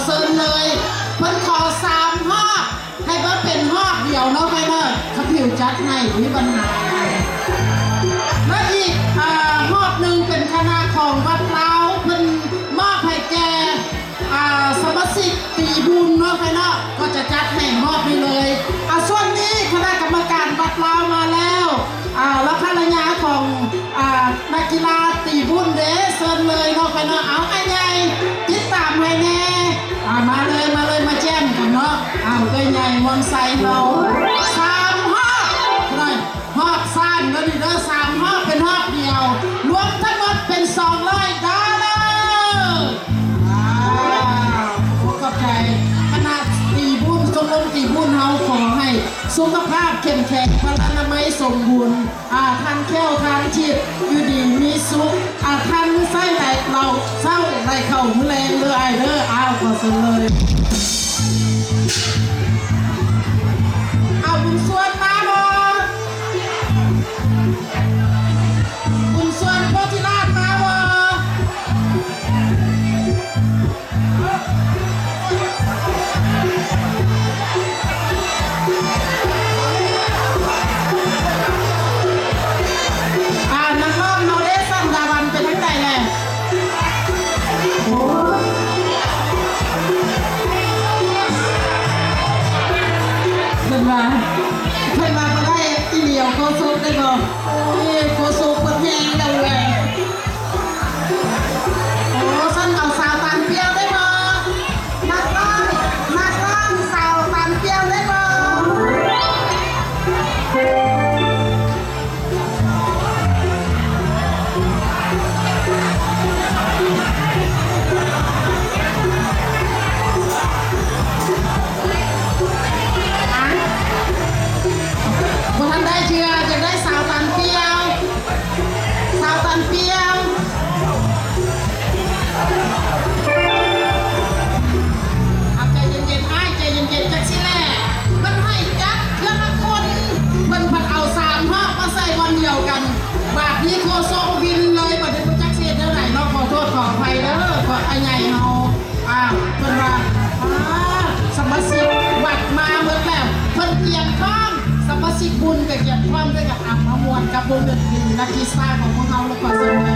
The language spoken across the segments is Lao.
ເຊີນເລີຍ ເພິ່ນຂໍສາມຮອບ ໃຫ້ມາເປັນຮອບດຽວເນາະ ໄປເນາະ ຄັນຖືກຈັດໃຫ້ ບໍ່ມີບັນຫາ. ແລະອີກ ອາ ຮອບໜຶ່ງເປັນຄະນະຂອງວັດລາວ ເພິ່ນມອບໃຫ້ແກ່ ອາ ສະມາຊິກຕີບຸນເນາະ ໄປເນາະ ກໍຈະຈັດໃຫ້ຮອບນີ້ເລີຍ. ອາ ສ່ວນນີ້ຄະນະກຳມະການວັດລາວມາແລ້ວ ອາ ລະພັນລະຍາຂອງ ອາ ນັກກິລາຕີບຸນເດ້ ເຊີນເລີຍເນາະ ໄປເນາະ. ເອົາ ອ້າຍໃຫຍ່ຕິດຕາມໃຫ້ແນ່ ອາ ມາເລີຍ ມາເລີຍ ມາແຈມກັນເນາະ. ເອົາ ເອື້ອຍໃຫຍ່ມ່ວນໄຊເຮົາ ສາມຮອບ ຮອບສ້າງເດີນີ້ເດີ ສາມຮອບເປັນຮອບດຽວ ລວມທັງໝົດເປັນສອງຮ້ອຍດອນເລີ. ວ້າວ ຂອບໃຈຄະນະຕີບຸນ ຊົມລົມຕີບຸນເຮົາ ຂໍໃຫ້ສຸຂະພາບເຂັ້ມແຂງ ພະລານາໄມສົມບູນ ອາ ທ່ານແຄ້ວທ່ານທິບ ຢູ່ດີມີສຸກ ອາ ທ່ານມື້ໃຊ້ໄດ້ເຫຼົ້າເຊົ້າ ໄດ້ເຂົ້າມື້ແລງເດີອ້າຍເດີ. ອ້າວ ຂໍເຊີນເລີຍ ເອົາ ບຸນຊວນມາບໍ່? ບຸນຊວນໂພທິລາດມາບໍ່? ອ່າ ນັກຮ້ອງເຮົາເດ້ ສັນດາວັນເປັນຈັ່ງໃດແລະ? ໂອ້ ເພິ່ນວ່າ ເພິ່ນວ່າບໍ່ໄດ້ອີ່ຫຼຽວ ໂຄສົກໄດ້ບໍ່? ໂອ້ຍ ໂຄສົກເພິ່ນແຮງແລ້ວເວີຍ. ໂອ້ ຊັ້ນເອົາສາວຕານປຽວໄດ້ບໍ່? ນັກຮ້ອງ ນັກຮ້ອງສາວຕານປຽວໄດ້ບໍ່? ບໍ່ທັນໄດ້ເທື່ອ ຢາກໄດ້ສາວຕານປຽວ. ສາວຕານປຽວ ເອົາໃຈເຢັນໆ ອ້າຍ ໃຈເຢັນໆ ຈັກຊີ້ແຫຼະ ເພິ່ນໃຫ້ຈັບເທື່ອລະຄົນ ເພິ່ນພັດເອົາສາມຮອບມາໃສ່ບ່ອນດຽວກັນ ບາດນີ້ໂຄສົກວິນເລີຍ ບາດນີ້ບໍ່ຈັກຊິເຮັດແນວໃດເນາະ. ຂໍໂທດຂໍອະໄພເດີ ຂອງອ້າຍໃຫຍ່ເຮົາ. ອ້າວ ເພິ່ນວ່າ ອາ ສະມາຊິກວັດມາໝົດແລ້ວ ເພິ່ນກຽມພ້ອມ ສະມາຊິກບຸນກໍກຽມພ້ອມດ້ວຍກັນ. ອາ ມາມ່ວນກັບວົງດົນຕີນັກກິລາຂອງພວກເຮົາ ແລ້ວກໍສະເໝີ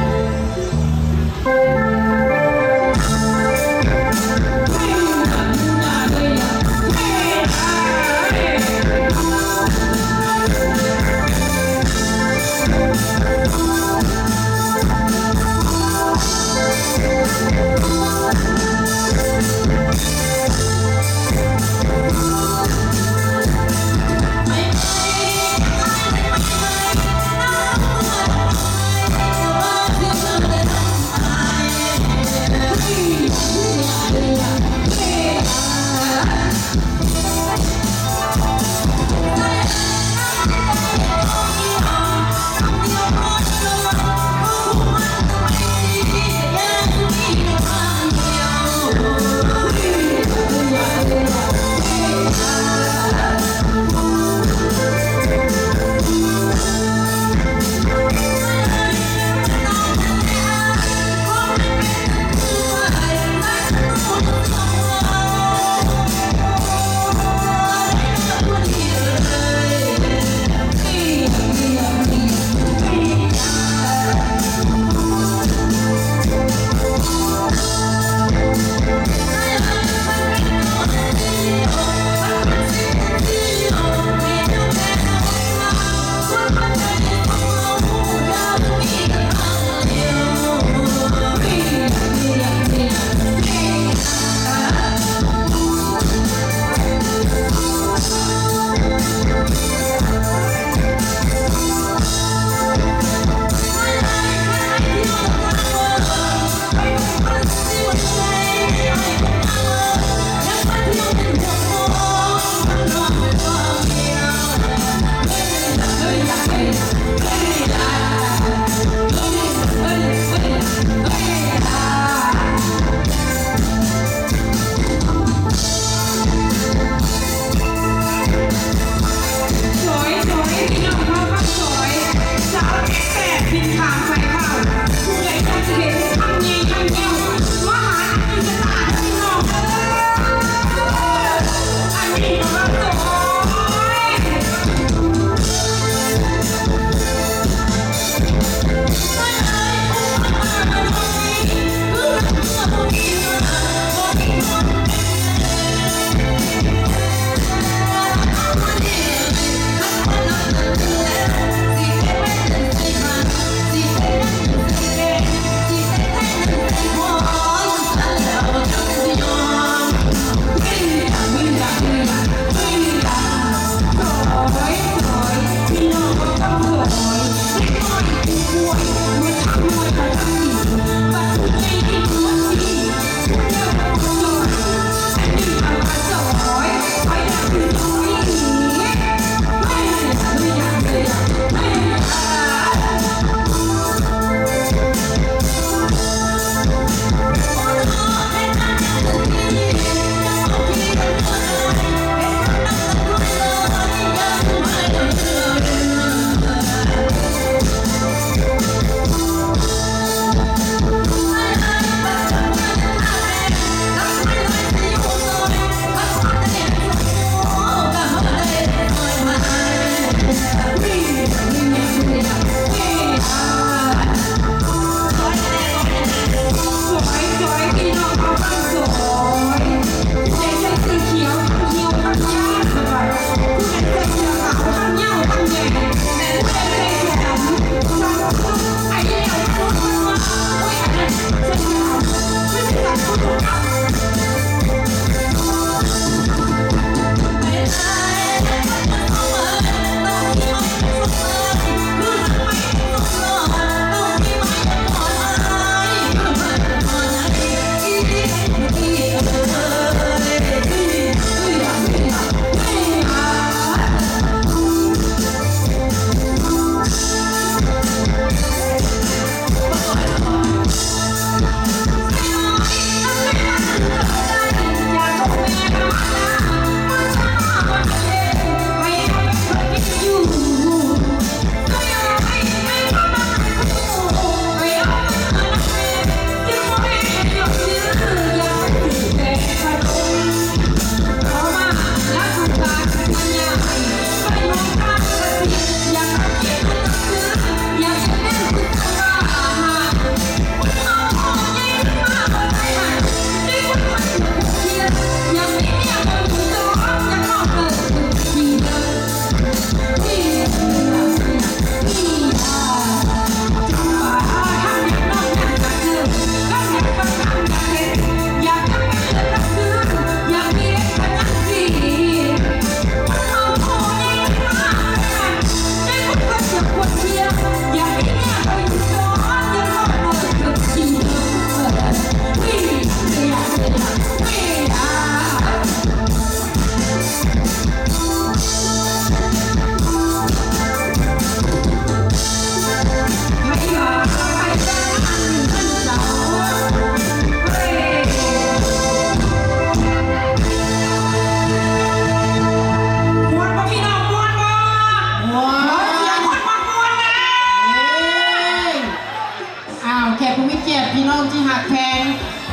ນ້ອງທີ່ຮັກແພງ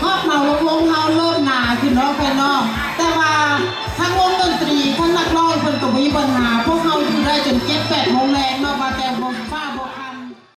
ຮອດມາວົງໆ ເຮົາເລີ່ມໜາຂຶ້ນເນາະ ແຟນເນາະ. ແຕ່ວ່າທັງວົງດົນຕຣີ ທັງນັກຮ້ອງເພິ່ນກໍບໍ່ມີບັນຫາ ພວກເຮົາຢູ່ໄດ້ຈົນ